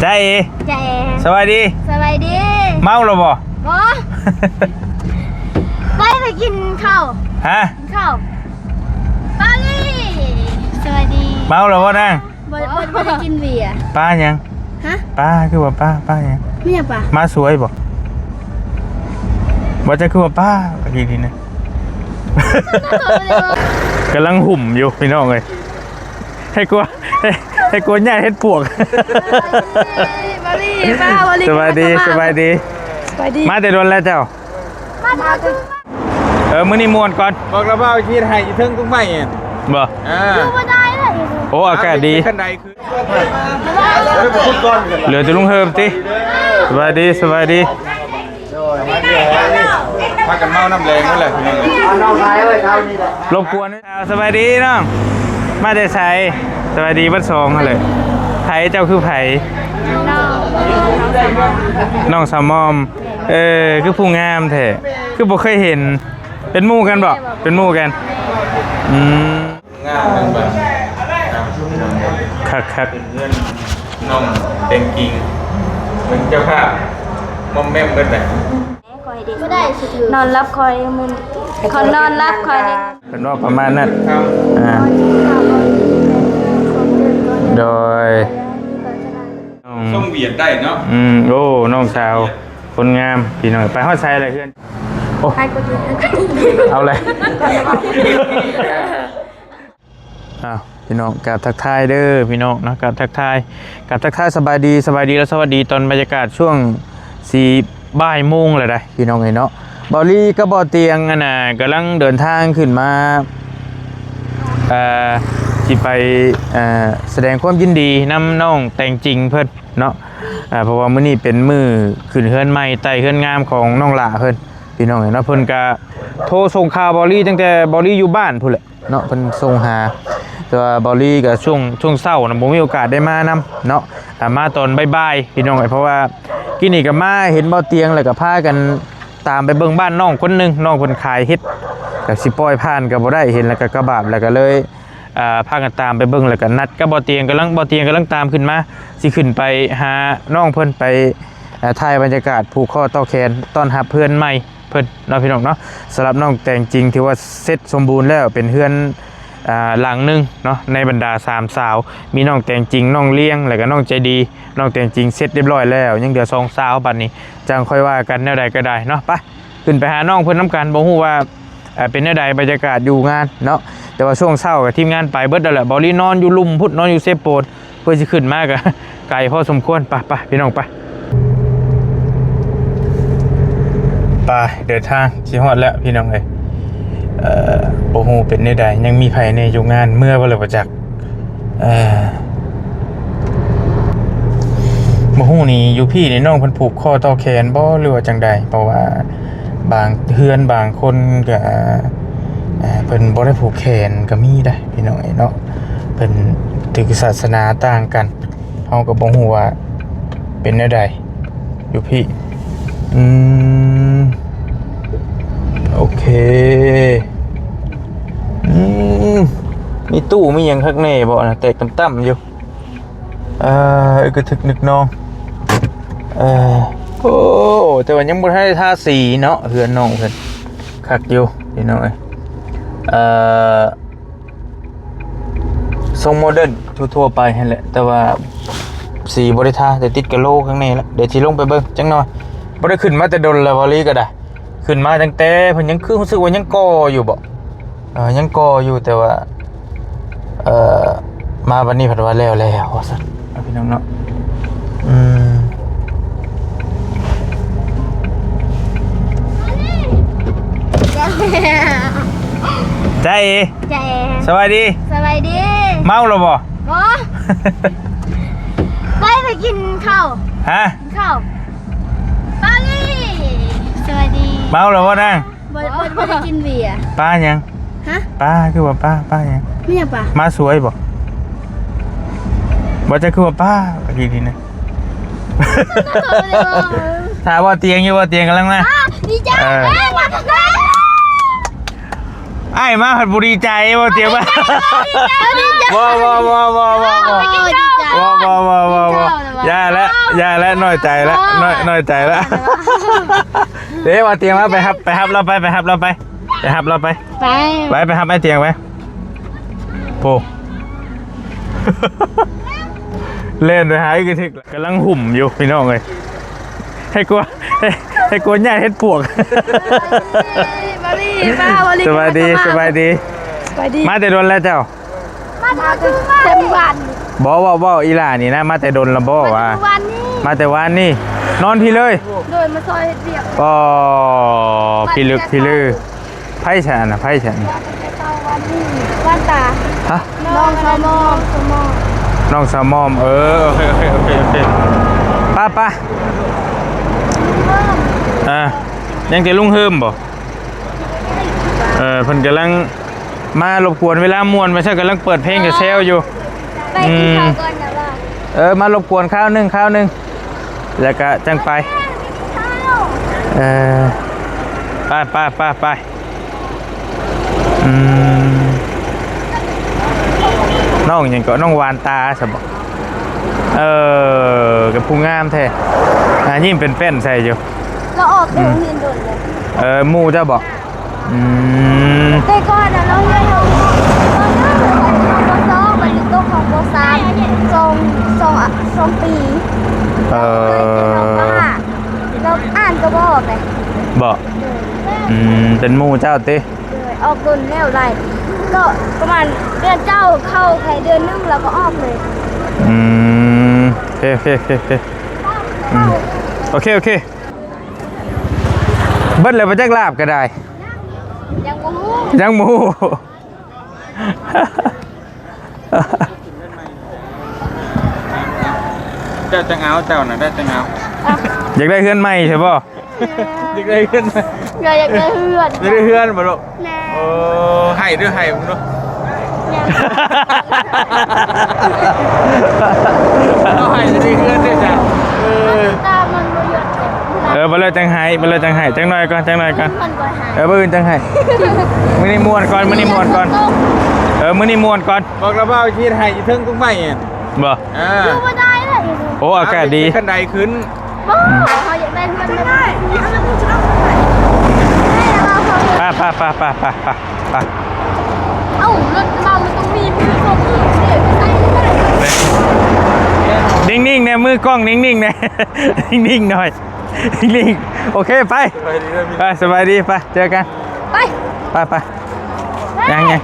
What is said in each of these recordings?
จาเอ จาเอ สบายดี สบายดี เมาแล้วบ่ บ่ ไป ไปกินข้าว ฮะ กินข้าว บาลี สบายดี เมาแล้วบ่นาง บ่ บ่ บ่ได้กินเบียร์ ปาหยัง ฮะ ปา คือว่าปา ปาหยัง มีหยังปา มาสวยบ่ ว่าจะคือว่าปา เมื่อกี้นี้นะ กำลังหุ่มอยู่พี่น้องเอ้ย ให้กลัว ให้ ให้กลัวญาติเฮ็ดปวก บาลี มา บาลี สบายดี มา สบายดี สบายดี มาแต่โดนแล้วเจ้า มาทาง เออ มื้อนี้ม่วนก่อน บอกแล้วว่าเอาชีวิตให้อยู่เทิงกงไม้อะ บ่ อ่า อยู่บ่ได้เลย โอ้ อากาศดี เอาไปขั้นใดคือ เหลือแต่ลุงเฮิมติ สบายดี สบายดี พากันเมาน้ำแรงนั่นแหละพี่น้องเอ้ย รบกวน สบายดีน้อง มาแต่ไส สบายดีเบิดสองหั่นแหละ ไผเจ้าคือไผ น้องสาวมอม เออ คือผู้งามแท้ คือบ่เคยเห็น เป็นหมู่กันบ่ เป็นหมู่กัน อืม งามหนึ่งบาท คักๆ เป็นเพื่อนน้องแตงกิ่ง เป็นเจ้าภาพ มอมแมมเบิดเลย บ่ได้สิถือ นอนหลับคอยมื้อนี้ ขอนอนหลับคอยนี่ เพิ่นว่าประมาณนั้น อ่า โดย ส่งเวียดได้เนาะ อืม โอ้ น้องสาว คนงาม พี่น้อง ไปฮอดไสแล้วเฮือน โอ้ เอาเลย อ้าว พี่น้อง กราบทักทายเด้อพี่น้องเนาะ กราบทักทาย กราบทักทาย สบายดี สบายดี และสวัสดีตอนบรรยากาศช่วงสี่บ่ายโมงแล้วได้พี่น้องเอ้ยเนาะ บ่าวลีกับบ่าวเตียงอันน่ะกำลังเดินทางขึ้นมา เอ่อ สิไป เอ่อ แสดงความยินดีนำน้องแตงจิงเพิ่นเนาะ อ่า เพราะว่ามื้อนี้เป็นมื้อขึ้นเฮือนใหม่ ไต่เฮือนงามของน้องหล้าเพิ่น พี่น้องเอ้ยเนาะ เพิ่นก็โทรส่งข่าวบ่าวลีตั้งแต่บ่าวลีอยู่บ้านพู้นแหละ เนาะ เพิ่นส่งหา แต่ว่าบ่าวลีก็ช่วง ช่วงเช้านะบ่มีโอกาสได้มานำเนาะ อ่า มาตอนบ่ายๆ พี่น้องเอ้ย เพราะว่ากี้นี้ก็มาเห็นบ่าวเตียงแล้วก็พากันตามไปเบิ่งบ้านน้องคนหนึ่ง น้องเพิ่นขายเห็ด ก็สิปล่อยผ่านก็บ่ได้ เห็นแล้วก็กะบาป แล้วก็เลย อ่า พากันตามไปเบิ่ง แล้วก็นัดกับบ่าวเตียง กำลัง บ่าวเตียงกำลังตามขึ้นมา สิขึ้นไปหาน้องเพิ่น ไป อ่า ถ่ายบรรยากาศผูกข้อต่อแขนต้อนรับเฮือนใหม่ เพิ่นเนาะพี่น้องเนาะ สำหรับน้องแตงจิงถือว่าเสร็จสมบูรณ์แล้ว เป็นเฮือน อ่า หลังหนึ่งเนาะ ในบรรดาสามสาว มีน้องแตงจิง น้องเลี้ยง แล้วก็น้องใจดี น้องแตงจิงเสร็จเรียบร้อยแล้ว ยังเหลือสองสาว บัดนี้จั่งค่อยว่ากันแนวใดก็ได้เนาะ ไป ขึ้นไปหาน้องเพิ่นนำกัน บ่ฮู้ว่า เอ่อ เป็นแนวใดบรรยากาศอยู่งานเนาะ แต่ว่าช่วงเช้าก็ทีมงานไปเบิดแล้วแหละ บ่าวลีนอนอยู่ลุ่มพุ้น นอนอยู่เซโปน เพื่อสิขึ้นมาก็ไกลพอสมควร ไป ไป พี่น้อง ไป ไป เดินทางสิฮอดแล้วพี่น้องเอ้ย เอ่อ บ่ฮู้เป็นแนวใด ยังมีไผแหน่อยู่งาน เมือบ่แล้วบ่จัก เอ่อ บ่ฮู้นี่ อยู่พี้นี่น้องเพิ่นผูกข้อต่อแขนบ่ หรือว่าจั่งใด เพราะว่าบางเฮือนบางคนก็ เอ่อ เพิ่นบ่ได้ผูกแขนก็มีได้พี่น้องเอ้ยเนาะ เพิ่นถือศาสนาต่างกัน เฮาก็บ่ฮู้ว่าเป็นแนวใดอยู่พี้ อืม โอเค อืม มีตู้มีหยังคักแน่บ่นะ แตกต่ำๆอยู่ เอ่อ อึกกระทึกนึกนอง เอ่อ โอ้ แต่ว่ายังบ่ทันได้ทาสีเนาะ เฮือนน้องเพิ่น คักอยู่พี่น้องเอ้ย เอ่อ ทรงโมเดิร์นทั่วๆไปหั่นแหละ แต่ว่าสีบ่ได้ทา แต่ติดกะโหลข้างในละ เดี๋ยวสิลงไปเบิ่งจักหน่อย บ่ได้ขึ้นมาแต่ดนแล้ว บ่าวลีก็ได้ ขึ้นมาตั้งแต่เพิ่นยังคือรู้สึกว่ายังก่ออยู่บ่ เอ่อ ยังก่ออยู่ แต่ว่า เอ่อ มาบัดนี้เพิ่นว่าแล้วแล้วว่าซั่น เอาพี่น้องเนาะ อืม จ้าเอ จ้าเอ สบายดี สบายดี เมาแล้วบ่ บ่ ไป ไปกินข้าว ฮะ ข้าว ปาลี สวัสดี เมาแล้วบ่นาง บ่ บ่ บ่ได้กินเบียร์ ปาหยัง ฮะ ปา คือว่าปา ปาหยัง มีหยังปา มาสวยบ่ บ่จะคือว่าปา เมื่อกี้นี้นะ ถ้าบ่เตียงอยู่ บ่เตียงกำลังมา อ้า ดีใจ เออ เอ้ย มาทางนั้น อ้ายมาผัดบ่ดีใจ บ่เตียงมา ดีใจ บ่ บ่ บ่ ดีใจ บ่ บ่ ดีใจ บ่ บ่ บ่ บ่ บ่ ดีใจ อย่าแล้ว ຢ່າແລ້ວ ນ້ອຍໃຈແລ້ວ ນ້ອຍ ນ້ອຍໃຈແລ້ວ. ເດ້ ເອົາຕຽງມາ ໄປຮັບ ໄປຮັບລາວໄປ ໄປຮັບລາວໄປ ໄປຮັບລາວໄປ ໄປ ໄປ ໄປຮັບອ້າຍຕຽງໄປ. ໂອ້ ແລ່ນໄປຫາອີກກະທິກ ກຳລັງຫຸ້ມຢູ່ພີ່ນ້ອງເອີຍ ໃຫ້ກົວ ໃຫ້ ໃຫ້ກົວຍາດເຫັດປວກ. ສະບາຍດີ ສະບາຍດີ ສະບາຍດີ ສະບາຍດີ ສະບາຍດີ ສະບາຍດີ ມາແຕ່ດົນແລ້ວເຈົ້າ? ມາແຕ່ເມື່ອວານນີ້ ບໍ່ ເວົ້າ ເວົ້າອີ່ຫຼ້ານີ້ນະ ມາແຕ່ດົນລະບໍ່ ມາແຕ່ ວ່າ ເມື່ອວານນີ້ ມາແຕ່ວານນີ້ ນອນພີ້ເລີຍ? ໂດຍ ມາຊ່ອຍເຮັດວຽກ. ອໍ ພີ້ລຶກພີ້ລື ໃຜຊັ້ນນະ ໃຜຊັ້ນ? ວານນີ້ ວານຕາ ຮະ? ນ້ອງສາວມອມ ນ້ອງສາວມອມ ເອີ ໂອເຄ ໂອເຄ ໂອເຄ ໂອເຄ ໄປ ໄປ ເອີ ຍັງແຕ່ລຸງເຮີມບໍ່? ເອີ ເພິ່ນກຳລັງ ມາລົບກວນເວລາມ່ວນ ວ່າຊັ້ນ ກຳລັງເປີດເພງແຊວໆຢູ່. ໄປກິນ ອືມ ເຂົ້າກ່ອນນະວ່າ ເອີ ມາລົບກວນຄາວໜຶ່ງ ຄາວໜຶ່ງ ແລ້ວກະຈັ່ງໄປ. ເອີ ໄປ ໄປ ໄປ ໄປ ອືມ ນ້ອງຫຍັງເກາະ ນ້ອງຫວານຕາຊັ້ນບໍ? ເອີ ກໍຜູ້ງາມແທ້ ໜ້າຍິ້ມເປັນແປ້ນໃສ່ຢູ່. ລາວອອກແຕ່ ອືມ ໂຮງຮຽນດົນແລ້ວ. ເອີ ໝູ່ເຈົ້າບໍ? ອືມ ແຕ່ກ່ອນນະ ລາວຮຽນຫ້ອງ ປ.ສອງ ບັດນີ້ຕົກຫ້ອງ ປ.ສາມ ສອງ ສອງ ສອງປີ. ເອີ ລາວອ່ານກໍບໍ່ອອກເດ້. ບໍ? ໂດຍ ອືມ ເປັນໝູ່ເຈົ້າຕິ? ໂດຍ ອອກດົນແລ້ວ ຫຼາຍ ກໍປະມານເດືອນເຈົ້າເຂົ້າໄປເດືອນໜຶ່ງ ລາວກໍອອກເລີຍ. ອືມ ໂອເຄ ໂອເຄ ໂອເຄ ອືມ ໂອເຄ ໂອເຄ. ເບິດແລ້ວບໍ່ຈັກລາບກໍໄດ້ ຍັງບໍ່ຮູ້ ຍັງບໍ່ຮູ້. ເຈົ້າຈັ່ງເອົາ ເຈົ້ານະ ເຈົ້າຈັ່ງເອົາ. ອ່ະ ຢາກໄດ້ເຮືອນໃໝ່ໃຊ່ບໍ່? ຢາກໄດ້ເຮືອນໃໝ່ ກໍຢາກໄດ້ເຮືອນ ຢາກໄດ້ເຮືອນບໍ່ລູກ? ແມ່ນ ໂອ້ ໃຫ້ເດີ້ ໃຫ້ເບິ່ງດູ ຍັງ ເອົາໃຫ້ເດ້ ເຮືອນເດ້ຈ້ະ ເອີ ຕາມັນບໍ່ຢາກ ເອີ ບໍ່ເລີຍຈັ່ງໃຫ້ ບໍ່ເລີຍຈັ່ງໃຫ້ ຈັກໜ້ອຍກ່ອນ ຈັກໜ້ອຍກ່ອນ ເອີ ມື້ອື່ນຈັ່ງໃຫ້ ມື້ນີ້ມ່ວນກ່ອນ ມື້ນີ້ມ່ວນກ່ອນ ເອີ ມື້ນີ້ມ່ວນກ່ອນ ບອກລະບ່າວຊິເຮັດໃຫ້ຢູ່ເທິງກົກໄມ້ຫັ້ນ ບໍ່? ອ່າ ຢູ່ບໍ່ໄດ້ລະ ໂອ້ ອາກາດດີ ເອົາຂຶ້ນຄັນໄດຂຶ້ນ ບໍ່ ເຮົາຢາກໄດ້ເຮືອນແບບ ໄປ ໄປ ໄປ ໄປ ໄປ ໄປ ເອົ້າ ລົດມາມັນຕ້ອງມີມືຂອງອື່ນເດ້ ໄປໃສ່ໄດ້ ນິ່ງໆແດ່ ມືກ້ອງນິ່ງໆແດ່ ນິ່ງໆໜ້ອຍ ນິ່ງໆ ໂອເຄ ໄປ ໄປ ສະບາຍດີ ໄປ ເຈີກັນ ໄປ ໄປ ໄປ ຍັງ ຍັງ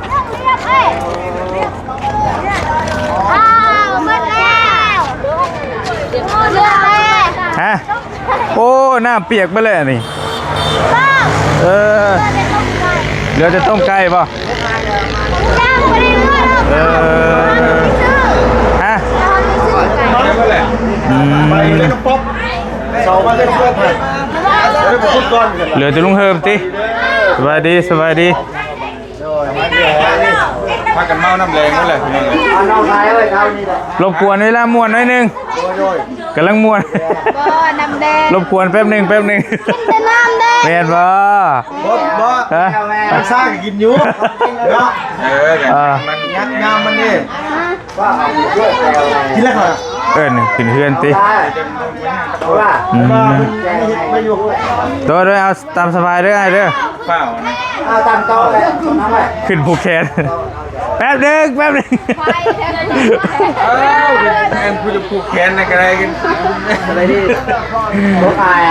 ເລືອກເລີຍ ອ້າວ ໝົດແລ້ວ ເລືອກເລີຍ ຮະ ໂອ້ ນ້ຳປຽກເບິດແລ້ວນີ້ ເອີ ເຫຼືອແຕ່ຕົ້ມໄກ່ບໍ່? ເອີ ຮະ ອືມ ເຫຼືອແຕ່ລຸງເຮີມຕິ ສະບາຍດີ ສະບາຍດີ. ພາກັນເມົານ້ຳແລງໝົດແຫຼະພີ່ນ້ອງເອີຍ ລົບກວນເວລາມ່ວນໜ້ອຍໜຶ່ງ ກຳລັງມ່ວນ ບໍ່ ນ້ຳແດງ ລົບກວນແປັບໜຶ່ງ ແປັບໜຶ່ງ ກິນແຕ່ນ້ຳແດງ ແມ່ນບໍ່? ບໍ່ ບໍ່ ຮະ ນ້ຳຊາກໍກິນຢູ່ເນາະ ເອີ ມັນຍາມມັນນີ້ ກິນແລ້ວເຂົາ ເອີ້ນຂຶ້ນເຮືອນຕິ ອືມ ໂດຍ ໂດຍ ເອົາຕາມສະບາຍເດີອ້າຍເດີ ຟ້າວນະ ເອົາຕາມຕໍ່ເລີຍ ຂຶ້ນຜູກແຂນ ແປັບໜຶ່ງ ແປັບໜຶ່ງ ອ້າວ ແມ່ນຜູ້ຈະຜູກແຂນນະກໍໄດ້ ສະບາຍດີ ບໍ່ອາຍ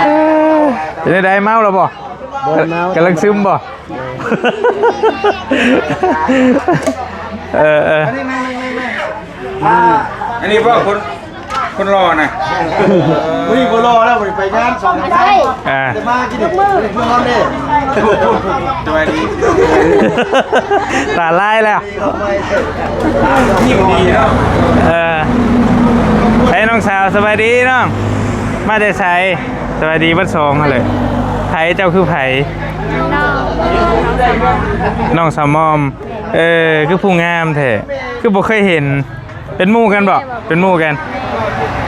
ເປັນຈັ່ງໃດ ເມົາແລ້ວບໍ່? ບໍ່ເມົາ ກຳລັງຊຶມບໍ່? ເອີ ເອີ ອັນນີ້ບໍ່ຄົນ ຄົນຫຼໍ່ນະ ມື້ນີ້ບໍ່ຫຼໍ່ແລ້ວ ບໍ່ໄດ້ໄປງານສອງງານ ອ່າ ແຕ່ມາກິນເມືອງນອນເດ້ ສະບາຍດີ ຕາລາຍແລ້ວ ຍິ້ມດີເນາະ ເອີ ເອີ ນ້ອງສາວ ສະບາຍດີນ້ອງ ມາແຕ່ໃສ? ສະບາຍດີເບິດສອງຫັ້ນແຫຼະ ໃຜ ເຈົ້າຄືໃຜ? ນ້ອງ ນ້ອງສາວມອມ ເອີ ຄືຜູ້ງາມແທ້ ຄືບໍ່ເຄີຍເຫັນ ເປັນໝູ່ກັນບໍ? ເປັນໝູ່ກັນ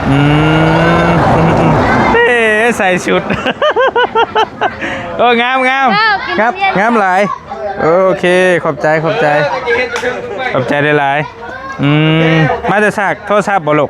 ອືມ ເອີ ໃສ່ຊຸດ ໂອ້ ງາມ ງາມ ງາມ ງາມຫຼາຍ ໂອເຄ ຂອບໃຈ ຂອບໃຈ ຂອບໃຈຫຼາຍໆ ອືມ ມາແຕ່ສາກ ໂທລະສັບບໍລູກ?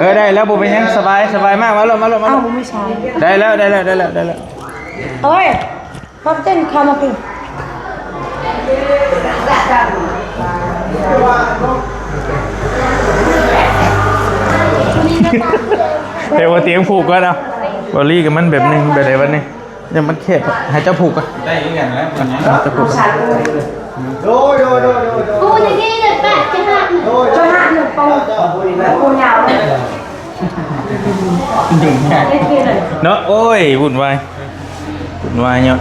ເອີ ໄດ້ແລ້ວ ບໍ່ເປັນຫຍັງ ສະບາຍ ສະບາຍມາກ ມາໂລດ ມາໂລດ ມາໂລດ. ເອົາ ບໍ່ມີສາຍ ໄດ້ແລ້ວ ໄດ້ແລ້ວ ໄດ້ແລ້ວ ໄດ້ແລ້ວ. ໂອ້ຍ ຂອບໃຈ ເຂົ້າມາພີ້. ເອີ ວ່າຕຽງຜູກກ່ອນເອົາ. ບໍ່ລີ້ກັບມັນແບບໜຶ່ງ ແບບໃດບັດນີ້? ຍັງມັນແຄບ ໃຫ້ເຈົ້າຜູກກ່ອນ. ໄດ້ຄືກັນແລ້ວ ເຈົ້າຜູກກ່ອນ. ໂດຍ ໂດຍ ໂດຍ ໂດຍ ໂດຍ. ປູຢ່າງນີ້ເລີຍ ແປະຈະຫັກ ຈະຫັກ ປູ ປູຍາວເລີຍເນາະ. ໂອ້ຍ ວຸ່ນວາຍ ວຸ່ນວາຍເນາະ.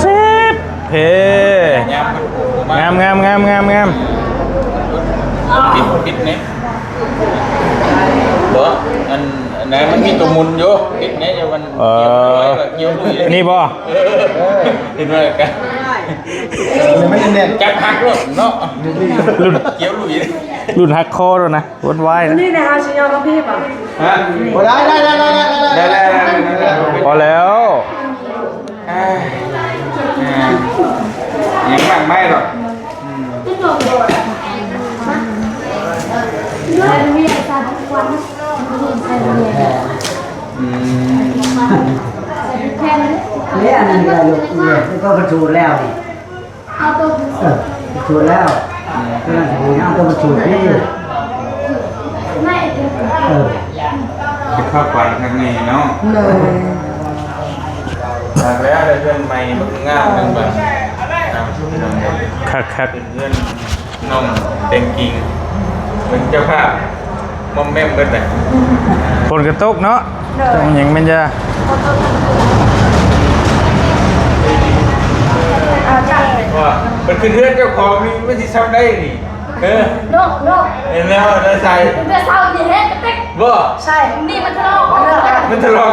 ເຊບເພ ງາມ ງາມ ງາມ ງາມ ງາມ. ປິດ ປິດນີ້ ບໍ່ ອັນ ອັນນັ້ນມັນມີຕົວໝຸນຢູ່ ປິດນີ້ ມັນ ເອີ ກ່ຽວລຸຍ ນີ້ບໍ່? ເອີ ເຫັນບໍ່ກະ ມັນແໜ້ນ ຈັບຫັກໂລດເນາະ ລຸ້ນ ກ່ຽວລຸຍ ລຸ້ນຫັກຄໍໂລດນະ ວົນວາຍນະ. ນີ້ນະ ເຮົາຊິຍອມມາພີ້ບໍ່? ຮະ ບໍ່ໄດ້ ໄດ້ ໄດ້ ໄດ້ ໄດ້ ພໍແລ້ວ. ອ່າ ຍັງມາກໄມ້ດອກ. ອືມ ອືມ ນີ້ອັນນັ້ນກໍຢູ່ ນີ້ກໍປະຕູແລ້ວນີ້. ເອີ ປະຕູແລ້ວ ອືມ ເອີ ເອົາຕົວປະຕູນີ້ ເອີ ເປັນພາບຝັນຄັກແນ່ເນາະ. ໂດຍ ຄັກແລ້ວ ໄດ້ເຮືອນໃໝ່ງາມໜຶ່ງບາດ. ຄັກໆ ເປັນເຮືອນນ້ອງແຕງກິ່ງ ເປັນເຈົ້າພາບ ມອມແມມເບິດແຫຼະ. ຝົນກະຕົກເນາະ. ໂດຍ ຈັກຫຍັງແມ່ນຢາ. ອ່າ ຈ້ະ ວ່າໄປຂຶ້ນເຮືອນເຈົ້າຂອງນີ້ມັນຊິຊ່ຳໃດນີ້? ເອີ ໂນ ໂນ ເຫັນແລ້ວໄດ້ໃສ່ ແຕ່ເຊົ້ານີ້ແຮງກະແຕັກ. ບໍ່ ໃຊ່ ນີ້ມັນທະລອກ ມັນທະລອກ.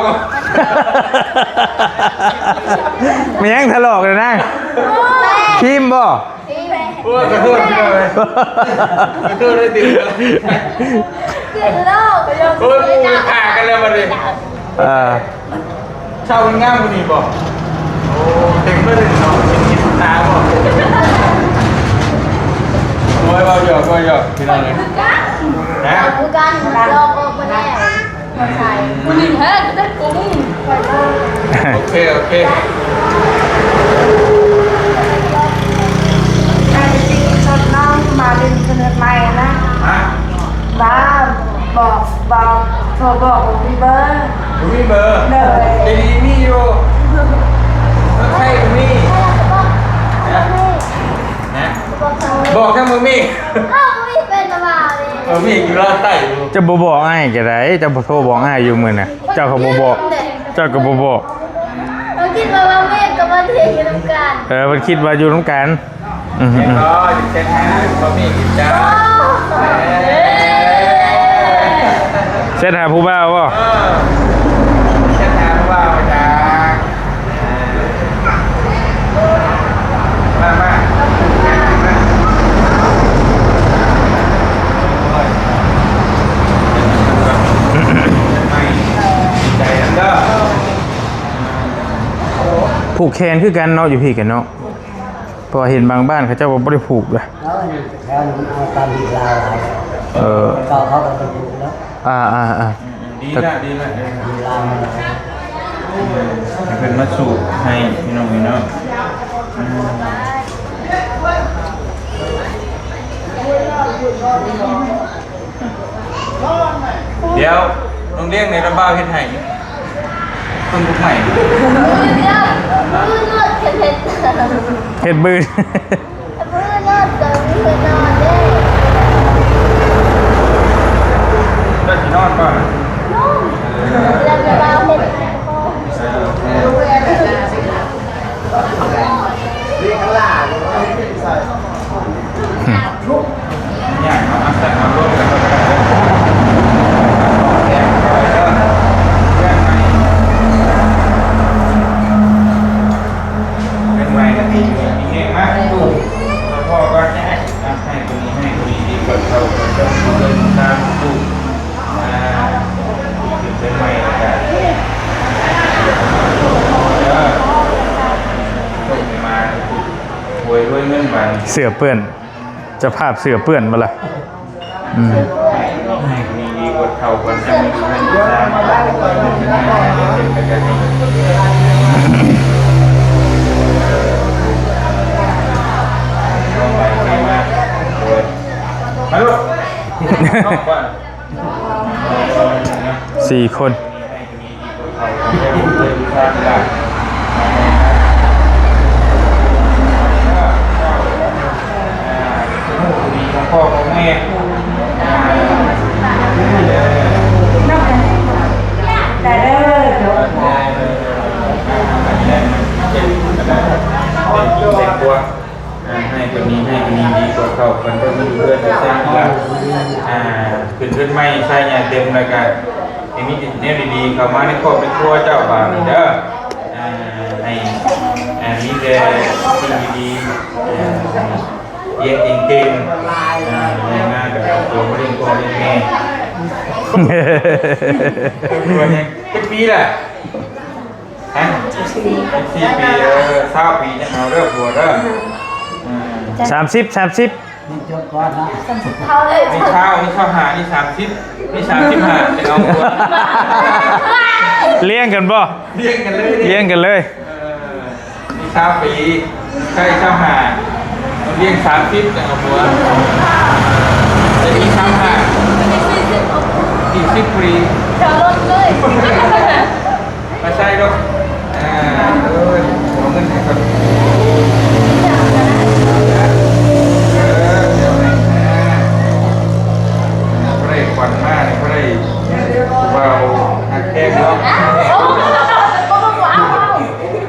ແມ່ນຫຍັງທະລອກນະນາງ? ໂອ້ຍ ຄຣີມບໍ່? ໂອ້ຍ ຂໍໂທດພີ່ນ້ອງເອີຍ ຂໍໂທດເດີຕິ. ໂອ້ຍ ຂ້າກັນແລ້ວບັດນີ້. ເອີ ເຊົ້າມັນງາມກວ່ານີ້ບໍ່? ໂອ້ ເຕັມເລີຍເນາະ ເປັນກິນຕາບໍ່? ໂອ້ຍ ເວົ້າຫຍອກ ເວົ້າຫຍອກ ພີ່ນ້ອງເອີຍ. ຄືກັນ ນະ ຄືກັນ ລອກອອກມາແລ້ວ. ໃສ່ ຜູ້ໜຶ່ງເຮີ ບໍ່ໄດ້ໂກງ. ໂອເຄ ໂອເຄ. ແຕ່ຈິງໆ ຊົນນ້ອງມາຫຼິ້ນເຮືອນໃໝ່ນະ. ຮະ? ວ່າ ບອກ ບອກ ໂທບອກ ບໍ່ມີເບີ. ບໍ່ມີເບີ? ໂດຍ. ໃຈດີມີຢູ່. ໃຜບໍ່ມີ? ຮະ? ຮະ? ບອກທາງບໍ່ມີ. ເອີ ບໍ່ມີເປັນຕາວ່າເລີຍ. ເອີ ມີຢູ່ລາວໃຕ້ຢູ່. ເຈົ້າບໍ່ບອກອ້າຍກໍໄດ້ ເຈົ້າບໍ່ໂທບອກອ້າຍຢູ່ມື້ນະ ເຈົ້າກໍບໍ່ບອກ ເຈົ້າກໍບໍ່ບອກ. ເຮົາຄິດວ່າ ວ່າແມ່ນກັບວ່າເຮັດຢູ່ນຳກັນ. ເອີ ເພິ່ນຄິດວ່າຢູ່ນຳກັນ. ອືມ ເອີ ເຊັດຫາບໍ່ມີກິນຈ້າ. ເຊັດຫາຜູ້ບ່າວບໍ່? ເອີ ເຊັດຫາຜູ້ບ່າວຈ້າ. ມາ ມາ ຜູກແຂນຄືກັນເນາະ ຢູ່ພີ້ກັນເນາະ ເພາະວ່າເຫັນບາງບ້ານເຂົາເຈົ້າວ່າບໍ່ໄດ້ຜູກເດ້. ເອີ ແຖວນີ້ມັນເອົາຕາມຮີດລາວຫຼາຍ. ເອີ ເຂົາ ເຂົາກໍບໍ່ຜູກເນາະ. ອ່າ ອ່າ ອ່າ. ອືມ ດີລະ ດີລະ ເອີ ມີລາວມາ ອືມ ໃຫ້ເພິ່ນມາສູບໃຫ້ພີ່ນ້ອງເນາະ. ອືມ ດຽວ ນ້ອງລ້ຽງໃນລະບ່າວເຮັດໃຫ້ ເພິ່ນບຸກໃໝ່ ເຮັດບືນ. ເຈົ້າຊິນອນບໍ່? ເປັນໄວກະດີ ມີແຮງມາກ ພໍ່ກໍໃຫ້ຕົວນີ້ ໃຫ້ຕົວນີ້ ດີກວ່າເຂົາເປັນຕາມຕູ້ ອ່າ ເປັນໄວກະ ເອີ ໂຊກໃຫ້ມາ ໂອຍ ລວຍເງິນບາດນີ້ ເສື້ອເປື້ອນ ເຈົ້າພາບເສື້ອເປື້ອນບໍ່ລະ? ອືມ ໃຫ້ຕົວນີ້ ດີກວ່າ ເຂົ້າກ່ອນ ຈັ່ງມີເງິນສ້າງເປັນກະຕິກ ມາລູກ ສີ່ຄົນ. ໃຫ້ເພິ່ນມີໃຫ້ເພິ່ນມີດີກວ່າເກົ່າ ເພິ່ນເພິ່ນຢູ່ເຮືອນສ້າງແລ້ວ ອ່າ ຂຶ້ນເຮືອນໃໝ່ໃສ່ຫຍ້າເຕັມ ແລ້ວກະໃຫ້ມີແນວດີໆເຂົ້າມາໃນຄອບໃນຄົວເຈົ້າບາດນີ້ເດີ ອ່າ ໃຫ້ ອ່າ ມີແຕ່ສິ່ງດີໆ ອ່າ ຮຽນເກັ່ງໆ ອ່າ ໃຫຍ່ມາກະເອົາໂຕມາລ້ຽງພໍ່ລ້ຽງແມ່ ຈັກປີລະ? ຮະ ສິບສີ່ປີ ເອີ ຊາວປີຍັງເອົາເດີຜົວເດີ ອືມ ສາມສິບ ສາມສິບ ນີ້ຈົບກ່ອນເນາະ ມີຊາວ ມີຊາວຫ້າ ມີສາມສິບ ມີສາມສິບຫ້າ ຈະເອົາຜົວ ລ້ຽງກັນບໍ່? ລ້ຽງກັນເລີຍ ລ້ຽງກັນເລີຍ ເອີ ມີຊາວປີ ໃກ້ຊາວຫ້າ ຕ້ອງລ້ຽງສາມສິບ ຈະເອົາຜົວ ຈະມີຊາວຫ້າ ອີກສິບປີ ຈະລົດເລີຍ ມາໃສ່ດອກ ອ່າ ເອີຍ ເອົາເງິນໃຫ້ກ່ອນ ເອີ ດຽວໃຫ້ ອ່າ ບໍ່ໄດ້ຂວັນມານີ້ ບໍ່ໄດ້ຜູ້ບ່າວຮັກແພງເນາະ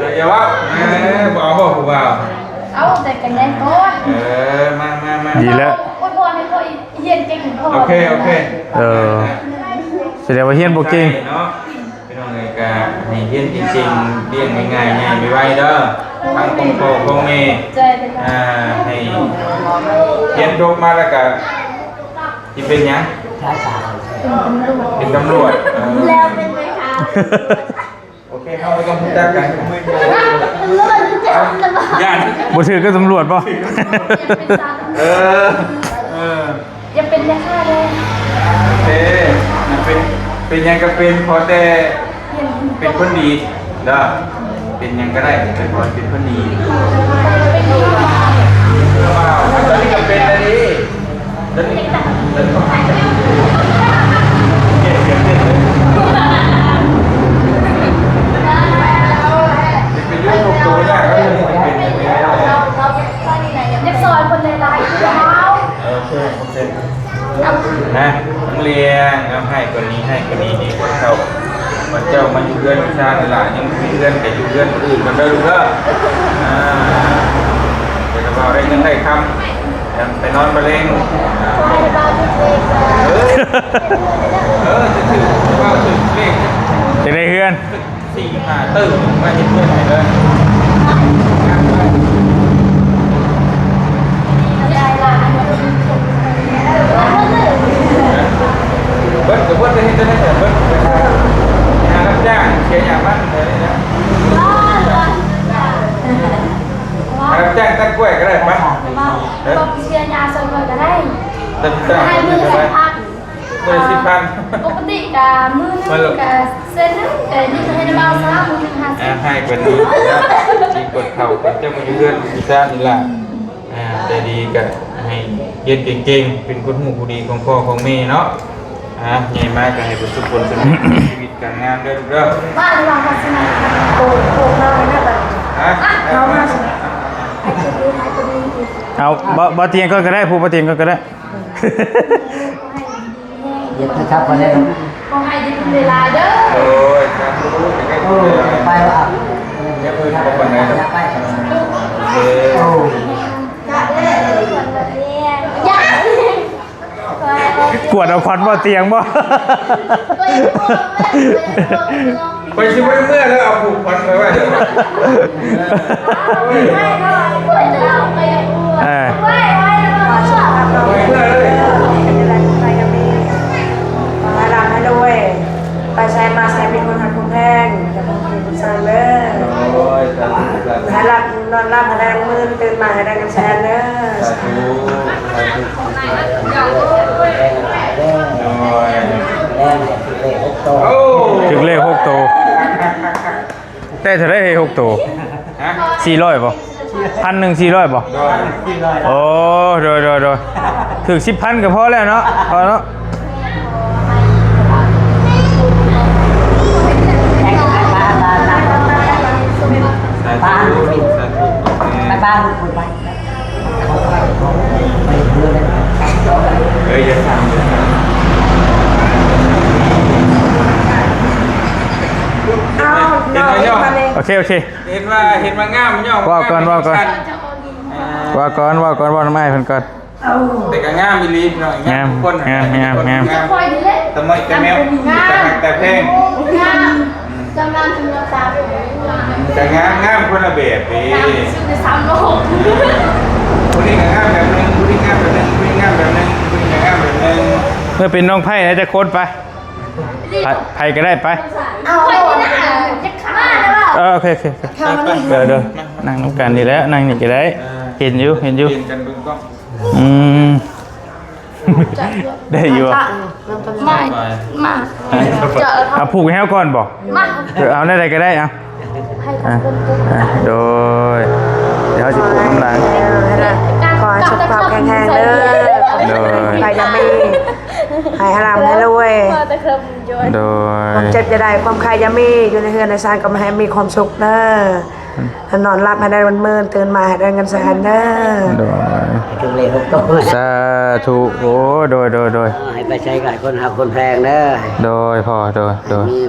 ດຽວເອົາ ເອີ ບໍ່ເອົາບໍ່ຜູ້ບ່າວ ເອົາແຕ່ກັນແດ່ກ່ອນ ເອີ ມາ ມາ ມາ ດີແລ້ວ ອວຍພອນໃຫ້ຂ້ອຍຮຽນເກັ່ງພໍ ໂອເຄ ໂອເຄ ເອີ ສະແດງວ່າຮຽນບໍ່ເກັ່ງເນາະ. ພີ່ນ້ອງເອີຍ ກະໃຫ້ຮຽນເກັ່ງໆ ລ້ຽງງ່າຍໆ ໃຫຍ່ໄວໆເດີ ທັງຂອງພໍ່ຂອງແມ່ ອ່າ ໃຫ້ຮຽນຈົບມາແລ້ວກະຊິເປັນຫຍັງ? ເປັນຕຳຫຼວດ ເອີ ແລ້ວເປັນໄງຄະ? ໂອເຄ ເຮົາບໍ່ຕ້ອງຮູ້ຈັກກັນ ຢ້ານ ບໍ່ຖືກກັບຕຳຫຼວດບໍ່? ເອີ ເອີ ຢ່າເປັນແມ່ຄ້າເດີ ເອີ ເປັນ ເປັນຫຍັງກະເປັນ ຂໍແຕ່ເປັນຄົນດີເດີ ເປັນຫຍັງກະໄດ້ ແຕ່ຂໍໃຫ້ເປັນຄົນດີ ຕອນນີ້ກະເປັນແລ້ວເດ້ ຕອນນີ້ ຕອນນີ້ ເປັນຢູ່ ຕົວຍາກ ເປັນ ຢາກສອນເພິ່ນຫຼາຍໆ ເອີ ເພິ່ນ ນະ ທັງລ້ຽງ ນຳໃຫ້ກວ່ານີ້ ໃຫ້ກວ່ານີ້ດີກວ່າເກົ່າ ບາດເຈົ້າມາຢູ່ເຮືອນຢູ່ຊານນີ້ລະ ຍັງມີເຮືອນກະຢູ່ເຮືອນຄົນອື່ນກ່ອນເດີລູກເດີ ອ່າ ດຽວເຮົາໄດ້ເງິນໄດ້ຄຳ ໄປນອນບາແລງ ເອີ ເອີ ຈະຖືກ ເວົ້າຖືກເລກ ຈະໄດ້ເຮືອນ ສີ່ຫ້າຕື້ ມາເຮັດເຮືອນໃຫ້ເດີ ເບິດກະເບິດ ເຮັດຈັ່ງໃດກະເບິດ ໄປຫາ ໄປຫາຮັບຈ້າງ ເສຍຫຍ້າມັນເລີຍນະ ຫາຮັບຈ້າງຕັດກ້ວຍກະໄດ້ປະ ເອີ ເສຍຫຍ້າຊ່ອຍຂ້ອຍກະໄດ້ ຕັດຈ້າງ ໃຫ້ມື້ລະສິບພັນ ມື້ລະສິບພັນ ປົກກະຕິກະມື້ໜຶ່ງກະແສນໜຶ່ງ ແຕ່ນີ້ກະໃຫ້ນຳເອົາຊະ ມື້ໜຶ່ງຫ້າສິບ ອ່າ ໃຫ້ກວ່ານີ້ນະ ດີກວ່າເກົ່າ ເຈົ້າກະຢູ່ເຮືອນຢູ່ຊານນີ້ລະ ອ່າ ແຕ່ດີກະໃຫ້ຮຽນເກັ່ງໆ ເປັນຄົນຮູ້ຜູ້ດີຂອງພໍ່ຂອງແມ່ເນາະ ອ່າ ໃຫຍ່ມາກະໃຫ້ປະສົບຜົນສຳເລັດໃນຊີວິດການງານເດີລູກເດີ ວ່າລະວ່າງວ່າຊິມາໂກ ໂກເຮົາເດີ ຮະ ເຮົາມາ ເອົາ ບໍ່ ບໍ່ຕຽງກ່ອນກະໄດ້ ຜູ້ບໍ່ຕຽງກ່ອນກະໄດ້ ຢ່າຖືກທັບເຂົາແນ່ນອນ ຂໍໃຫ້ໄດ້ບຸນຫຼາຍໆເດີ ໂອ້ຍ ສາທຸ ໂອ້ຍ ໄປວ່າ ຢ່າເພິ່ງເຂົາປານໃດດອກ ເອີ ໂອ້ຍ ກວດເອົາຂວັນບໍ່ຕຽງບໍ່? ຂ້ອຍຊິບໍ່ໄດ້ເມືອແລ້ວ ເອົາຜູກຂວັນໄວ້ໄວ້ເດີ ເອີ ໃຫ້ເມືອເລີຍ ຂໍໃຫ້ລ່ຳໃຫ້ລວຍ ໄປໃສມາໃສມີຄົນຮັກຄົນແພງ ຢ່າເພິ່ງເພິ່ງເພິ່ງເຊີງເດີ ໂອ້ຍ ສາທຸ ສາທຸ ໃຫ້ຫຼັບນອນຫຼັບໃຫ້ໄດ້ເງິນໝື່ນ ຕື່ນມາໃຫ້ໄດ້ເງິນແສນເດີ ສາທຸ ສາທຸ ໂອ້ຍ ແລະ ຖືກເລກຫົກໂຕ. ໄດ້ເທົ່າໃດເຮີ້ຍ ຫົກໂຕ? ຮະ? ສີ່ຮ້ອຍບໍ່? ພັນໜຶ່ງສີ່ຮ້ອຍບໍ່? ໂດຍ. ໂອ້ ໂດຍ ໂດຍ ໂດຍ. ຖືກສິບພັນກໍພໍແລ້ວເນາະ ພໍເນາະ. ສາທຸ ສາທຸ. ເອີຍ ຢ່າສັ່ງ ຢ່າສັ່ງ. ເອົາ ເຫັນບໍ່? ໂອເຄ ໂອເຄ. ເຫັນວ່າ ເຫັນວ່າງາມ ຍ້ອນ ເວົ້າກ່ອນ ເວົ້າກ່ອນ ເວົ້າກ່ອນ ເວົ້າກ່ອນ ເວົ້ານຳອ້າຍເພິ່ນກ່ອນ. ແຕ່ກໍງາມອີ່ຫຼີພີ່ນ້ອງ ງາມ ງາມທຸກຄົນ ງາມ ງາມ ງາມ ງາມ. ຕະມອຍຕະແມວ ງາມ ຕາຮັກຕາແພງ ງາມ. ຈຳນຳ ຈຳນຳຕາ ກໍງາມ ງາມຄົນລະແບບເດ້. ງາມທີ່ສຸດໃນສາມໂລກ. ຜູ້ນີ້ກໍງາມແບບໜຶ່ງ ຜູ້ນີ້ງາມແບບໜຶ່ງ ຜູ້ນີ້ງາມແບບໜຶ່ງ ຜູ້ນີ້ກໍງາມແບບໜຶ່ງ. ເມື່ອເປັນນ້ອງໄພ້ແລ້ວຈັກຄົນໄປ ໃຜ ໃຜກໍໄດ້ໄປ. ເອົາ ຂ້ອຍນີ້ນະ ຢາກຂ້າມາແລ້ວ. ເອີ ໂອເຄ ໂອເຄ ໂອເຄ. ເດີ ເດີ ນັ່ງນຳກັນນີ້ແຫຼະ ນັ່ງນີ້ກໍໄດ້. ເອີ ເຫັນຢູ່ ເຫັນຢູ່. ປ່ຽນກັນເບິ່ງກ້ອງ. ອືມ ໄດ້ຢູ່. ມາ ມາ ເອົາຜູກໃຫ້ເຮົາກ່ອນບໍ່? ມາ ເອີ ເອົາແນວໃດກໍໄດ້. ເອົາ ໃຫ້ຂອບຄຸນ. ອ່ະ ໂດຍ ດຽວເຮົາຊິຜູກນຳຫຼັງ. ຂໍໃຫ້ສຸຂະພາບແຂງແຮງເດີ. ໂດຍ ໄປນຳມີ ໃຫ້ຮ່ຳໃຫ້ລວຍ. ໂດຍ ຄວາມເຈັບຢ່າໄດ້ ຄວາມໄຂ້ຢ່າມີ ຢູ່ໃນເຮືອນໃນຊານກໍໃຫ້ມີຄວາມສຸກເດີ. ນອນຫຼັບໃຫ້ໄດ້ເງິນໝື່ນ ຕື່ນມາໃຫ້ໄດ້ເງິນແສນເດີ. ໂດຍ ຖືກເລກຫົກໂຕ. ສາທຸ. ໂອ້ ໂດຍ ໂດຍ ໂດຍ. ໃຫ້ໄປໃສກໍໃຫ້ຄົນຮັກຄົນແພງເດີ. ໂດຍພໍ່ ໂດຍ ໂດຍ. ໃຫ້ມີ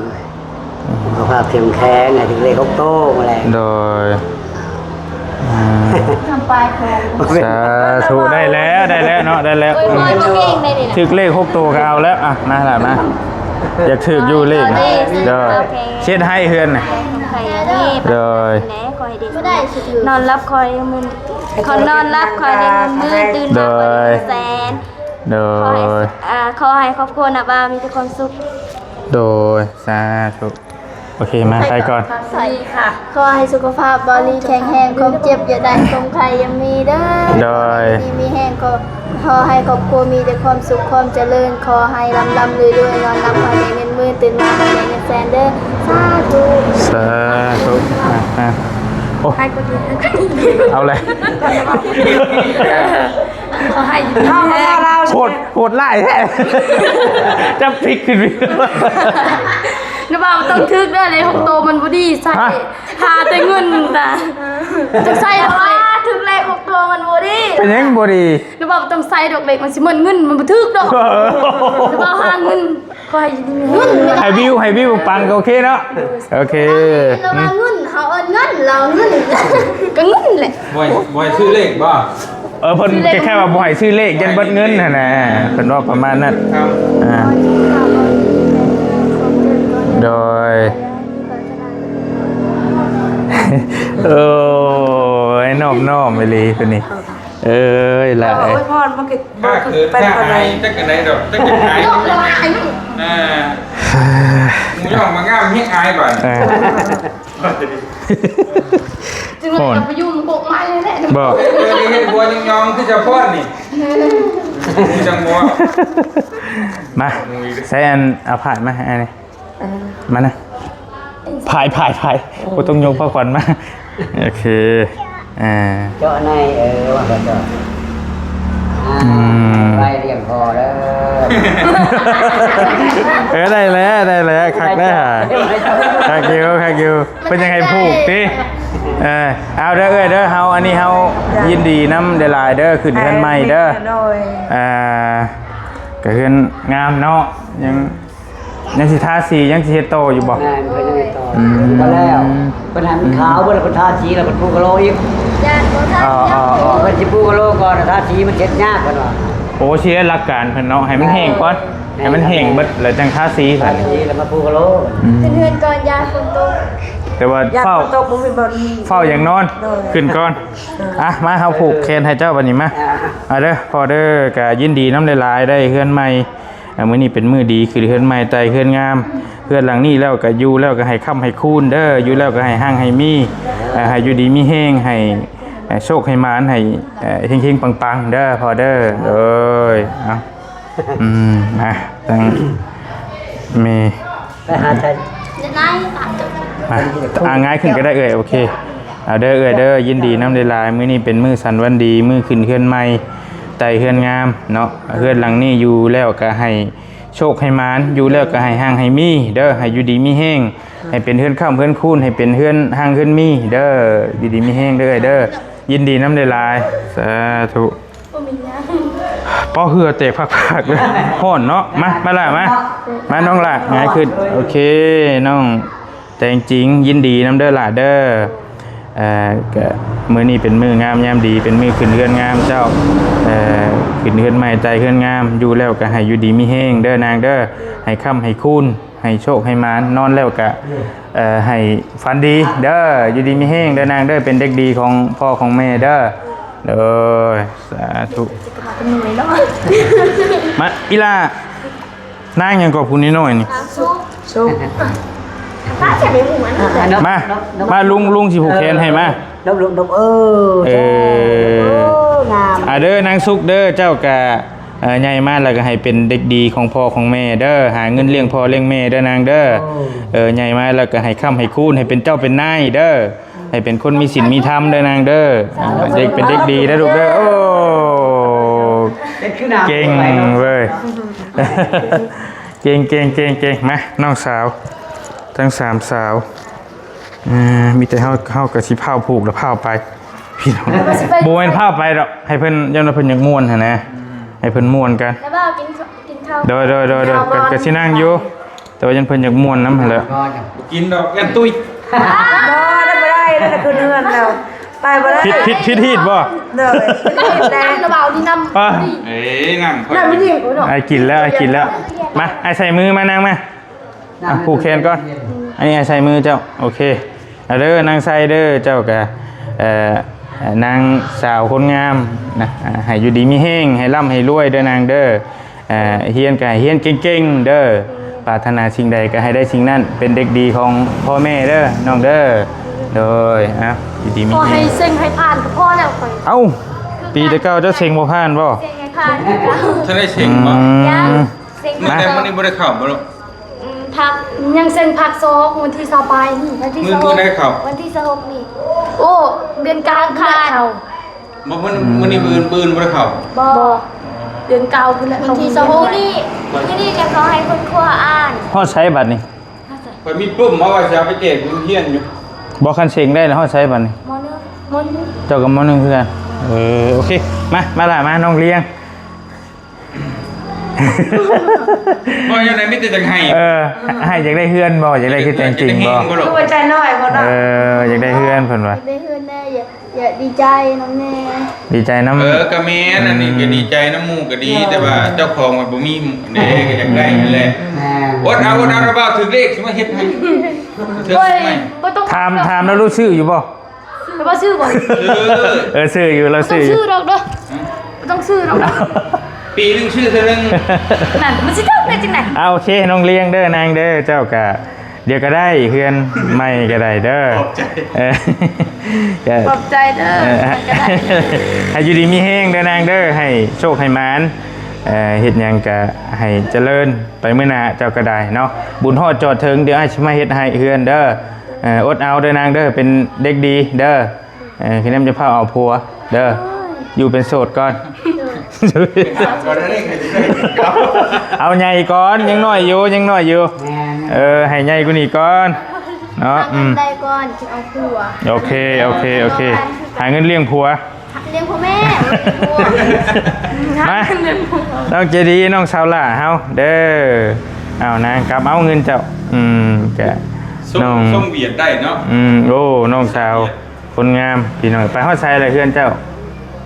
ສຸຂະພາບເຂັ້ມແຂງ ໃຫ້ຖືກເລກຫົກໂຕມາແລ້ວ. ໂດຍ ອືມ ສາທຸ. ໄດ້ແລ້ວ ໄດ້ແລ້ວເນາະ ໄດ້ແລ້ວ. ອວຍພອນຕົວເອງໄດ້ນີ້ນະ ຖືກເລກຫົກໂຕກໍເອົາແລ້ວ. ອ່ະ ມາລະມາ. ຢາກຖືກຢູ່ເລກນະ. ໂດຍ ເຮັດໃຫ້ເຮືອນນະ. ໂດຍ ນອນຫຼັບຄອຍມື້ ນອນຫຼັບຄອຍໄດ້ເງິນໝື່ນ ຕື່ນມາ ໂດຍ ແສນ. ໂດຍ ຂໍໃຫ້ຄອບຄົວນະບ່າວມີແຕ່ຄວາມສຸກ. ໂດຍ ສາທຸ. ໂອເຄ ມາ ໄປກ່ອນ. ສະຫວັດດີຄ່ະ. ຂໍໃຫ້ສຸຂະພາບບ່າວລີແຂງແຮງ ຄວາມເຈັບຢ່າໄດ້ ຄວາມໄຂ້ຢ່າມີເດີ. ໂດຍ ຢູ່ດີມີແຮງ. ຂໍ ຂໍໃຫ້ຄອບຄົວມີແຕ່ຄວາມສຸກຄວາມຈະເລີນ. ຂໍໃຫ້ລ່ຳໆລວຍໆ ນອນຫຼັບໃຫ້ໄດ້ເງິນໝື່ນ ຕື່ນມາໃຫ້ໄດ້ເງິນແສນເດີ. ສາທຸ ສາທຸ. ອ່ະ ອ່ະ ໂອ້ ໃຫ້ກວ່ານີ້ ເອົາແຫຼະ. ຂໍໃຫ້ຢູ່ດີມີແຮງ. ໂຫດ ໂຫດຮ້າຍແທ້. ຈັບພິກຂຶ້ນ. ນະບ່າວຕ້ອງຖືກເດີ ເລກຫົກໂຕມັນບໍ່ດີໃສ່. ຫາແຕ່ເງິນນະ ຕ້ອງໃສ່ດອກເລກ. ຖືກເລກຫົກໂຕມັນບໍ່ດີ. ເປັນຫຍັງບໍ່ດີ? ນະບ່າວຕ້ອງໃສ່ດອກເລກ ມັນຊິເໝິດເງິນ ມັນບໍ່ຖືກດອກ. ນະບ່າວຫາເງິນ. ຂໍໃຫ້ຢູ່ດີມີແຮງ. ໃຫ້ວິວ ໃຫ້ວິວປັງກໍໂອເຄເນາະ. ໂອເຄ ລະວ່າເງິນ ເຮົາເອີ້ນເງິນ ລາວເງິນ ກໍເງິນແຫຼະ. ບໍ່ໃຫ້ ບໍ່ໃຫ້ຊື້ເລກບໍ່? ເອີ ເພິ່ນ ຊື້ເລກ ຄ້າຍໆວ່າບໍ່ໃຫ້ຊື້ເລກ ຢ້ານເບິດເງິນຫັ້ນນະ ເພິ່ນເວົ້າປະມານນັ້ນ. ອ່າ ໂດຍ ໂອ້ຍ ນອບນ້ອມອີ່ຫຼີເພິ່ນນີ້. ເອີຍ ຫຼາຍ ອວຍພອນມັນກໍ ຖ້າເກີດ ຖ້າອາຍຈັກຈັ່ງໃດດອກ ຈັກຈະອາຍ. ອ່າ ໝູ່ຍ້ອງມາງາມແຮງອາຍບາດ. ເອີ ຈຶ່ງວ່າໄປຢູ່ມົກໄມ້ແຫຼະ. ບໍ່ ເອີ ເຮັດຫົວຍອງໆ ຄືສະພອນນີ້ ຄືຈັງບໍ່. ມາ ໃຊ້ອັນ ເອົາພາດມາໃຫ້ອ້າຍນີ້. ເອີ ມານະ ພາຍ ພາຍ ພາຍ. ບໍ່ຕ້ອງຍົກຜ້າຂວັນມາ. ໂອເຄ ອ່າ ເຈາະໃນ ເອີ ວ່າກໍເຈາະ. ອືມ ໄວ້ລ້ຽງພໍ່ເດີ. ເອີ ໄດ້ແລ້ວ ໄດ້ແລ້ວ ຄັກແລ້ວ. ຄັກຢູ່ ຄັກຢູ່. ເພິ່ນຢາກໃຫ້ຜູກຕິ. ເອີ ເອົາເດີເອື້ອຍເດີ ເຮົາ ອັນນີ້ເຮົາຍິນດີນຳຫຼາຍໆເດີ ຂຶ້ນເຮືອນໃໝ່ເດີ. ໂດຍ ອ່າ ກໍເຮືອນງາມເນາະ ຍັງ ຍັງຊິທາສີ ຍັງຊິເຮັດຕໍ່ຢູ່ບໍ່? ແມ່ນ ເພິ່ນຍັງເຮັດຕໍ່. ອືມ ບໍ່ແລ້ວ ເພິ່ນໃຫ້ມັນຂາວເບິດແລ້ວ ເພິ່ນທາສີແລ້ວ ເພິ່ນປູກະໂລອີກ. ຢ້ານບໍ່ທັນ ອໍ ເພິ່ນຊິປູກະໂລກ່ອນ ທາສີມັນເຮັດຍາກ ເພິ່ນວ່າ. ໂອ້ ຊິໄດ້ຫຼັກການເພິ່ນເນາະ ໃຫ້ມັນແຫ້ງກ່ອນ. ແມ່ນ ໃຫ້ມັນແຫ້ງເບິດແລ້ວຈັ່ງທາສີ. ທາສີແລ້ວມາປູກະໂລ. ອືມ ຂຶ້ນເຮືອນກ່ອນ ຢ້ານຝົນຕົກ. ແຕ່ວ່າ ຢ້ານຝົນຕົກ ບໍ່ມີບ່ອນ ເຝົ້າຢ່າງນອນ. ໂດຍ ຂຶ້ນກ່ອນ. ອ່ະ ມາ ເຮົາຜູກແຂນໃຫ້ເຈົ້າບັດນີ້ມາ. ອ່າ ເດີ ພໍ່ເດີ ກະຍິນດີນຳຫຼາຍໆ ໄດ້ເຮືອນໃໝ່. ອ່າ ມື້ນີ້ເປັນມື້ດີ ຄືເຮືອນໃໝ່ໄຕ່ເຮືອນງາມ. ເຮືອນຫຼັງນີ້ແລ້ວກໍຢູ່ແລ້ວກໍໃຫ້ຄ້ຳໃຫ້ຄູນເດີ ຢູ່ແລ້ວກໍໃຫ້ຮັ່ງໃຫ້ມີ ອ່າ ໃຫ້ຢູ່ດີມີແຮງ ໃຫ້ ໃຫ້ໂຊກໃຫ້ໝານ ໃຫ້ ເອີ ເຮັງໆ ປັງໆ ເດີພໍ່ເດີ. ໂດຍ ເອົາ ອືມ ມາ ຕັ້ງ ມີ ໄປຫາໃສ? ມາ ອ່າ ຫງາຍຂຶ້ນກໍໄດ້ເອື້ອຍ. ໂອເຄ ເອົາເດີເອື້ອຍເດີ ຍິນດີນຳຫຼາຍໆ. ມື້ນີ້ເປັນມື້ສັນວັນດີ ມື້ຂຶ້ນເຮືອນໃໝ່ ໄຕ່ເຮືອນງາມເນາະ. ເຮືອນຫຼັງນີ້ຢູ່ແລ້ວກໍໃຫ້ໂຊກໃຫ້ໝານ ຢູ່ແລ້ວກໍໃຫ້ຮັ່ງໃຫ້ມີເດີ ໃຫ້ຢູ່ດີມີແຮງ ໃຫ້ເປັນເຮືອນຄ້ຳເຮືອນຄູນ ໃຫ້ເປັນເຮືອນຮັ່ງເຮືອນມີເດີ ຢູ່ດີມີແຮງເດີເອື້ອຍເດີ. ຍິນດີນຳຫຼາຍໆ ສາທຸ. ບໍ່ມີຫຍັງ ປໍເຫື່ອແຕກພາກໆເລີຍ ຮ້ອນເນາະ. ມາ ມາຫຼ້າມາ ມານ້ອງຫຼ້າ ຫງາຍຂຶ້ນ. ໂອເຄ ນ້ອງແຕງຈິງ ຍິນດີນຳເດີຫຼ້າເດີ. ເອີ ກະມື້ນີ້ເປັນມື້ງາມຍາມດີ ເປັນມື້ຂຶ້ນເຮືອນງາມເຈົ້າ ເອີ ຂຶ້ນເຮືອນໃໝ່ໄຕ່ເຮືອນງາມ ຢູ່ແລ້ວກະໃຫ້ຢູ່ດີມີແຮງເດີນາງເດີ ໃຫ້ຄ້ຳໃຫ້ຄູນ ໃຫ້ໂຊກໃຫ້ໝານ ນອນແລ້ວກະ ເອີ ໃຫ້ຝັນດີເດີ ຢູ່ດີມີແຮງເດີນາງເດີ ເປັນເດັກດີຂອງພໍ່ຂອງແມ່ເດີ. ໂດຍ ສາທຸ. ມາ ອີ່ຫຼ້າ ນາງຫຍັງກໍຜູ້ນ້ອຍໆນີ້? ສຸກ ສຸກ ມາ ມາ ລຸງ ລຸງຊິຜູກແຂນໃຫ້ ມາ. ເອີ ເອີ ງາມ ອ່າເດີ ນາງສຸກເດີ ເຈົ້າກະ ເອີ ໃຫຍ່ມາແລ້ວກໍໃຫ້ເປັນເດັກດີຂອງພໍ່ຂອງແມ່ເດີ ຫາເງິນລ້ຽງພໍ່ລ້ຽງແມ່ເດີນາງເດີ. ໂອ້ ເອີ ໃຫຍ່ມາແລ້ວກໍໃຫ້ຄ້ຳໃຫ້ຄູນ ໃຫ້ເປັນເຈົ້າເປັນນາຍເດີ ໃຫ້ເປັນຄົນມີສິນມີທຳເດີນາງເດີ. ສາທຸ ເດັກເປັນເດັກດີເດີລູກເດີ. ໂອ້ ເປັນຄືໜ້າ ເກັ່ງເວີຍ ເກັ່ງໆໆໆ. ມາ ນ້ອງສາວ ທັງສາມສາວ ເອີ ມີແຕ່ເຮົາ ເຮົາກໍຊິພ້າວຜູກແລ້ວພ້າວໄປ ພີ່ນ້ອງ. ບໍ່ແມ່ນພ້າວໄປດອກ ໃຫ້ເພິ່ນ ຢ້ານວ່າເພິ່ນຢາກມ່ວນຫັ້ນນະ ໃຫ້ເພິ່ນມ່ວນກັນ. ແລ້ວວ່າກິນ ກິນເຂົ້າ ໂດຍໆໆ ກໍ ກໍຊິນັ່ງຢູ່ ແຕ່ວ່າຢ້ານເພິ່ນຢາກມ່ວນນຳຫັ້ນແຫຼະ. ບໍ່ກິນດອກ ຢ້ານຕຸ້ຍ. ບໍ່ໄດ້ ບໍ່ໄດ້ ໄດ້ແຕ່ຄືນເຮືອນແລ້ວ ໄປບໍ່ໄດ້. ຜິດ ຜິດ ຜິດຮີດບໍ່? ໂດຍ ຜິດຮີດແດ່ ລະເວົ້ານີ້ນຳ. ເອີ ເອີຍ ນຳ ນ້ຳມັນຍິ້ມ ອ້າຍກິນແລ້ວ ອ້າຍກິນແລ້ວ. ມາ ອ້າຍໃສ່ມືມາ ນາງມາ. ອ່ະ ຜູກແຂນກ່ອນ ອັນນີ້ໃສ່ມືເຈົ້າ. ໂອເຄ ເອົາເດີ ນາງໃສ່ເດີ ເຈົ້າກະ ເອີ ນາງສາວຄົນງາມນະ ອ່າ ໃຫ້ຢູ່ດີມີແຮງ ໃຫ້ລ່ຳໃຫ້ລວຍເດີນາງເດີ. ເອີ ຮຽນກະໃຫ້ຮຽນເກັ່ງໆເດີ ປາດຖະໜາສິ່ງໃດກະໃຫ້ໄດ້ສິ່ງນັ້ນ ເປັນເດັກດີຂອງພໍ່ແມ່ເດີນ້ອງເດີ. ໂດຍ ອ່ະ ຢູ່ດີມີແຮງ ຂໍໃຫ້ເສັງໃຫ້ຜ່ານກໍພໍແລ້ວຂ້ອຍ. ເອົ້າ ປີແຕ່ເກົ່າເຈົ້າເສັງບໍ່ຜ່ານບໍ່? ເສັງໃຫ້ຜ່ານ ທ່ານໄດ້ເສັງບໍ່? ອືມ ຍັງ ເສັງ ມາ ແຕ່ມື້ນີ້ບໍ່ໄດ້ເຂົ້າບໍ່ລູກ? ອືມ ພັກ ຍັງເສັງພັກສອງ ວັນທີຊາວປາຍນີ້ ວັນທີ ມື້ ຊາວຫົກ ມື້ໃດເຂົ້າ? ວັນທີຊາວຫົກນີ້. ໂອ້ ເດືອນກາງ ອັງຄານ ເຂົ້າ. ບໍ່ ມື້ ອືມ ມື້ນີ້ ມື້ອື່ນ ມື້ອື່ນບໍ່ໄດ້ເຂົ້າ? ບໍ່ ບໍ່ ເດືອນເກົ້າພຸ້ນແຫຼະ. ວັນທີຊາວຫົກນີ້ ມື້ນີ້ຈະເຂົ້າໃຫ້ຄົນຄົວອ່ານ. ຮອດໃສບັດນີ້? ຮອດໃສ? ຂ້ອຍມີປຶ້ມມາວ່າຊິເອົາໄປແຈກໂຮງຮຽນຢູ່. ບໍ່ ຄັນເສັງໄດ້ແລ້ວຮອດໃສບັດນີ້? ມໍໜຶ່ງ ມໍໜຶ່ງ. ເຈົ້າກໍມໍໜຶ່ງຄືກັນ. ເອີ ໂອເຄ ມາ ມາລະ ມາ ນ້ອງລຽງ. ບໍ່ ຈັ່ງໃດມີແຕ່ຢາກໃຫ້. ເອີ ໃຫ້ຢາກໄດ້ເຮືອນບໍ່? ຢາກໄດ້ຄືແຕງຈິງບໍ່? ຄືວ່າໃຈນ້ອຍບໍ່ເນາະ? ເອີ ຢາກໄດ້ເຮືອນເພິ່ນວ່າ. ຢາກໄດ້ເຮືອນແດ່ ຢາກ ຢາກດີໃຈນຳແດ່. ດີໃຈນຳ ເອີ ກໍແມ່ນ ອັນນີ້ກໍດີໃຈນຳໝູ່ກໍດີ ແຕ່ວ່າເຈົ້າຂອງມັນບໍ່ມີເດ້ ກໍຢາກໄດ້ຫັ້ນແຫຼະ. ແມ່ນ ອົດເອົາ ອົດເອົາ ລະບ່າວຖືກເລກຊິມາເຮັດໃຫ້. ໂອ້ຍ ບໍ່ຕ້ອງ ຖາມ ຖາມລາວຮູ້ຊື້ຢູ່ບໍ່? ແປວ່າຊື້ບໍ່? ເອີ ເອີ ຊື້ຢູ່ ລາວຊື້ຢູ່. ບໍ່ຕ້ອງຊື້ດອກເດີ ບໍ່ຕ້ອງຊື້ດອກເດີ. ປີໜຶ່ງຊື້ເທື່ອໜຶ່ງ ນັ້ນມັນຊິຖືກໄດ້ຈັ່ງໃດ? ອ່າ ໂອເຄ ນ້ອງລຽງເດີ ນາງເດີ ເຈົ້າກະ ດຽວກໍໄດ້ເຮືອນໃໝ່ກໍໄດ້ເດີ. ຂອບໃຈ ເອີ ກໍ ຂອບໃຈເດີ. ເອີ ກໍໄດ້ ໃຫ້ຢູ່ດີມີແຮງເດີນາງເດີ ໃຫ້ໂຊກໃຫ້ໝານ ເອີ ເຮັດຫຍັງກໍໃຫ້ຈະເລີນໄປມື້ໜ້າເຈົ້າກໍໄດ້ເນາະ. ບຸນຮອດຈອດເຖິງ ດຽວອ້າຍຊິມາເຮັດໃຫ້ເຮືອນເດີ. ເອີ ອົດເອົາເດີນາງເດີ ເປັນເດັກດີເດີ. ເອີ ຄືແນມຈະພາເອົາຜົວເດີ ຢູ່ເປັນໂສດກ່ອນ. ເອົາໃຫຍ່ກ່ອນ ຍັງນ້ອຍຢູ່ ຍັງນ້ອຍຢູ່. ແມ່ນ ເອີ ໃຫ້ໃຫຍ່ກວ່ານີ້ກ່ອນເນາະ. ຫາເງິນ ອືມ ໄດ້ກ່ອນຈຶ່ງເອົາຜົວ. ໂອເຄ ໂອເຄ ໂອເຄ ຫາເງິນລ້ຽງຜົວ ລ້ຽງພໍ່ແມ່. ມາ ນ້ອງໃຈດີ ນ້ອງສາວຫຼ້າເຮົາເດີ. ເອົານາງກັບເອົາເງິນເຈົ້າ. ອືມ ກະ ສົ່ງ ນ້ອງ ສົ່ງຫວຽດໄດ້ເນາະ. ອືມ ໂອ້ ນ້ອງສາວ ຄົນງາມ ພີ່ນ້ອງ. ໄປຮອດໃສລະເຮືອນເຈົ້າ?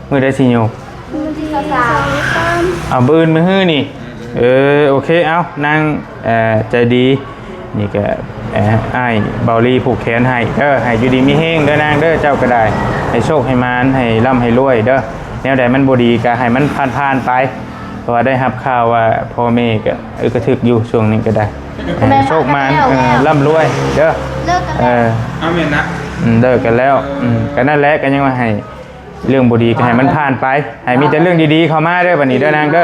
ມື້ໃດຊິໂຍກ? ມື້ທີຊາວສາມ. ເອົາ ມື້ອື່ນ ມື້ຮືນີ້. ເອີ ໂອເຄ ເອົາ ນາງ ເອີ ໃຈດີ ນີ້ກະ ເອີ ອ້າຍເບົາລີຜູກແຂນໃຫ້ເດີ ໃຫ້ຢູ່ດີມີແຮງເດີນາງເດີ. ເຈົ້າກໍໄດ້ ໃຫ້ໂຊກໃຫ້ໝານ ໃຫ້ລ່ຳໃຫ້ລວຍເດີ. ແນວໃດມັນບໍ່ດີກໍໃຫ້ມັນຜ່ານໆໄປ ເພາະວ່າໄດ້ຮັບຂ່າວວ່າພໍ່ແມ່ກໍ ເອີ ກະຖືກຢູ່ຊ່ວງນີ້ກໍໄດ້. ໃຫ້ໂຊກໝານ ເອີ ລ່ຳລວຍເດີ. ເລີກກັນແລ້ວ. ເອີ ເອົາແມ່ນນະ. ອືມ ເລີກກັນແລ້ວ. ເອີ ອືມ ກໍນັ້ນແຫຼະ ກໍຍັງວ່າໃຫ້ເລື່ອງບໍ່ດີກໍໃຫ້ມັນຜ່ານໄປ ໃຫ້ມີແຕ່ເລື່ອງດີໆເຂົ້າມາເດີ ບັດນີ້ເດີນາງເດີ.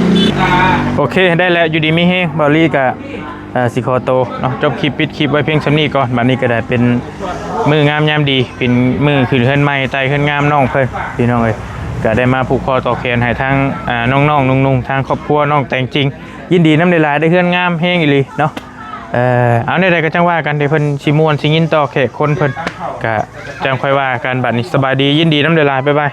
ໂອເຄ ໄດ້ແລ້ວ ຢູ່ດີມີແຮງ ເບົາລີກະ ເອີ ຊິຂໍໂຕເນາະ ຈົບຄລິບ ປິດຄລິບໄວ້ພຽງສ່ຳນີ້ກ່ອນ. ບັດນີ້ກໍໄດ້ເປັນມື້ງາມຍາມດີ ເປັນມື້ຂຶ້ນເຮືອນໃໝ່ ໄຕ່ເຮືອນງາມນ້ອງເພິ່ນ ພີ່ນ້ອງເອີຍ. ກໍໄດ້ມາຜູກຄໍຕໍ່ແຂນໃຫ້ທາງ ອ່າ ນ້ອງໆ ນຸ່ງໆ ທາງຄອບຄົວນ້ອງແຕງຈິງ ຍິນດີນຳຫຼາຍໆ ໄດ້ເຮືອນງາມແຮງອີ່ຫຼີເນາະ. ເອີ ເອົາ ແນວໃດກໍຈັ່ງວ່າກັນ ເດ ເພິ່ນຊິມ່ວນຊິຍິນຕໍ່ແຂກຄົນເພິ່ນ ກໍຈັ່ງຄ່ອຍວ່າກັນ. ບັດນີ້ສະບາຍດີ ຍິນດີນຳຫຼາຍໆ ບາຍບາຍ.